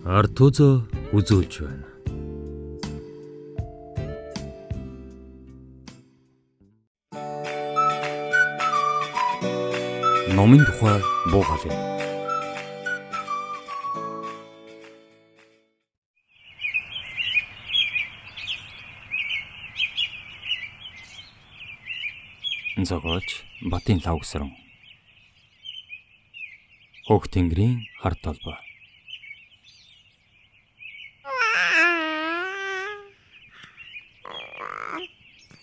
Артузо үзүүлж байна. Номын тухай буугалыг. Зохиолч Батын Лавгсран. Хөх Тэнгэрийн хар толбой.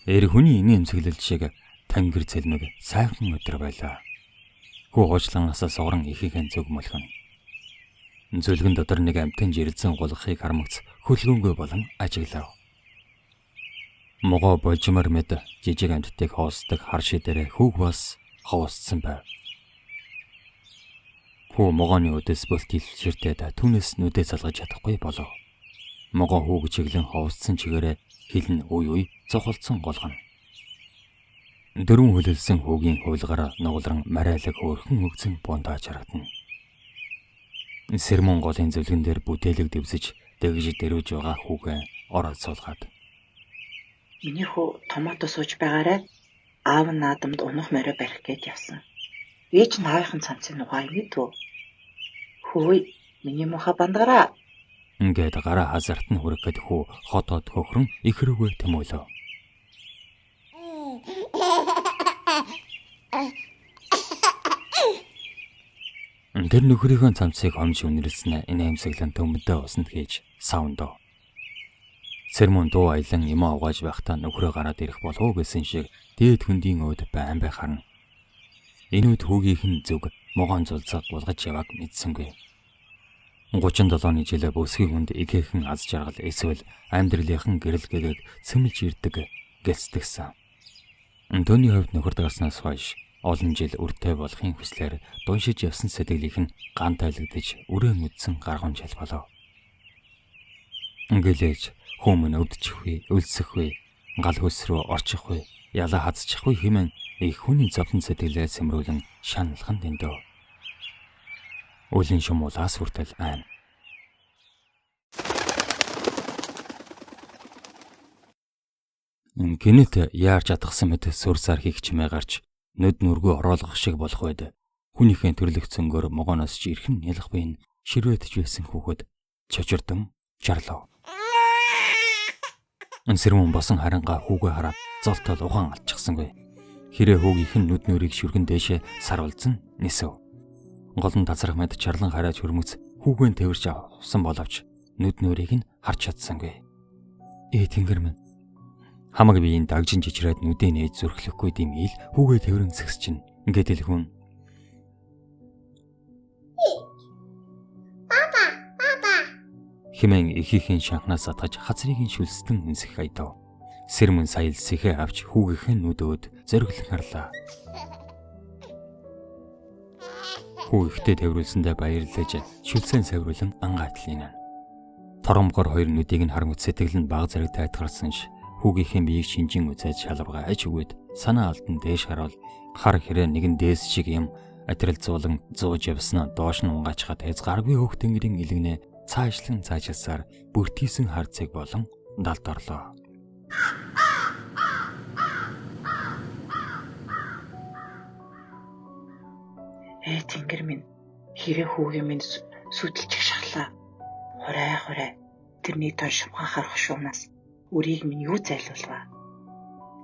Эр хүний инээмсэглэл шиг тангир цэлмэг сайхан өдөр байлаа. Хүү хуучлангаас сугаран ихийнхэн зүг мөлхөн. Зүлгэн дотор нэг амьтан жирэлзэн гулгахыг харамгц хөлгөнгөө болон ажиглав. Могоо болжмор мэд жижиг амьтдыг хоосдог хар шидэрэ хүүг бас ховсцсон байв. Хүү могооны өдөөс болтил ширтээд түүнээс нүдээ залгаж чадахгүй болов. Могоо хүүг чиглэн ховсцсон чигээрээ хилэн уй уй цохолцсон голгоно. Дөрвөн хөлөлсөн хүүгийн хувилгаар нугалран мариалаг хөөрхөн өгзөн бундааж харагдана. Сэрмон голын зөвлөгөн дээр бүтээлэг дэвсэж дэгж дэрвж байгаа хүүгээ ороод суулгаад. Миний хүү томато сууж байгаарай. Аав нь наадамд унах морио барих гээд явсан. Ээж нь аавынхын цамцыг нугаа юм дүү. Хөөе, миний муухай бандгараа. Ингээд гараа хазарт нь хүрэхэд хүү хотод хөхрөн их рүүгээ тэмүүлв. Тэр нөхрийнхөө цамцыг хомж үнэрлсэн инээмсэглэн төмөдөө усанд хийж савндав. Сэрмөн дуу аялан юмаа угааж байхдаа нөхрөө гараад ирэх болов уу гэсэн шиг дээд хөндийн өөд байн бай харна. Энэ үед хүүгийнх нь зүг могоон зулцаа гулгаж явааг мэдсэнгүй. 37-ны жилээ бүсгүй хүнд игээхэн аз жаргал эсвэл амьдралынхан гэрэл гэгээг цэмэлж ирдэг гэлцдэгсэн. Төвний хувьд нөхөрд гарснаас хойш олон жил үртэй болохын хүслээр дуншиж явсан сэтгэлийнх нь ган тайлагдаж өрөөн үдсэн гарган жил болов. Ингэлээж хүмүүн өвдчихвээ, өлсөхвээ, гал хөлс рүү орчихвээ, ялаа хазчихвээ хэмээн их хүний зовлон сэтгэлээ сэмрүүлэн шаналхан дэндөө. Үлийн шумуулаас хүртэл айн. Гинэт яарч атгсан мэт сүр сар хийх чимээ гарч нүд нүргүй ороолгох шиг болох үед хүнийхээ төрлөх цөнгөөр могооноос ч ирхэн ялах бийн ширвэтж байсан хүүхэд чочирдон жарлав. Сэрмэн босон харангаа хүүгээ хараад золтол ухаан алдчихсангүй. Хэрэг хүүгийнх нь нүд нүрийг шүргэн дээшээ сарвалзан нисэв. Гол нь тазрах мэд чарлан хараач хөрмөц хүүгэн тэвэрч авсан боловч нүд нүрийг нь харж чадсангүй. Ээ тэнгэр минь. Хамаг биеийн дагжин жижрээд нүдээ нээж зүрхлэхгүй дэм ил хүүгээ тэврэн зэгс чинь ингээд л хүн. Баба, баба. Химэн эхийнхэн шанхнаас атгаж хазрыг нь шүлстэн үнсэх аядав. Сэрмэн саял сэхээ авч хүүгийнхэн нүд өөд зориглон харлаа. Хүү ихтэй тэврүүлсэндээ баярлаж шүлсэн савруулан ангаатлын. Торомгор хоёр нүдийг нь харамгц сэтгэл нь баг зэрэг тайтгарсан ш. Хүүгийнхэн биеийг шинжин үзээд шалавгаа аж өгөөд санаа алдан дээш харуул хар хэрэг нэгэн дээс шиг юм атрил зуулан зууж явснаа доош нь унгаачхад хязгааргүй хөөх тэнгэрийн илэгнэ цаашлан цаашлсаар бүртгийсэн хар цэг болон далд орлоо. Ээ тэнгэр минь хэрэг хүүгийн минь сүдэлчих шахлаа. Хурай хурай тэрний тон шумхан харах шуунаас өрийг минь юу зайлуулваа.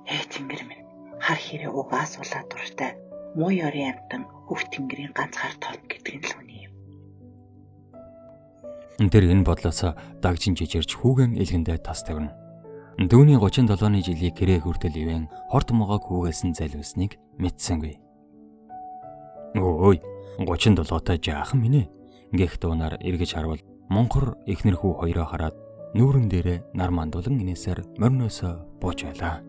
Ээ тэнгэр минь хар хэрэг угаас улаа дуртай муу ёрын амтан хөв тэнгэрийн ганц хар толб гэдэг нь л үний юм. Тэр энэ бодлоос дагжин жижирч хүүгэн элгэндээ тас тавина. Дүүний 37-ны жилийг гэрээ хүртэл ивэн хорт могоог хүүгээс нь зайлуулсныг мэдсэнгүй. Өөй 37-тай жаахан минь ээ гэх дуунаар эргэж харвал монхор эхнэр хүү хоёроо хараад нүүрэн дээрээ нар мандуулан инээсээр морноосоо бууж байлаа.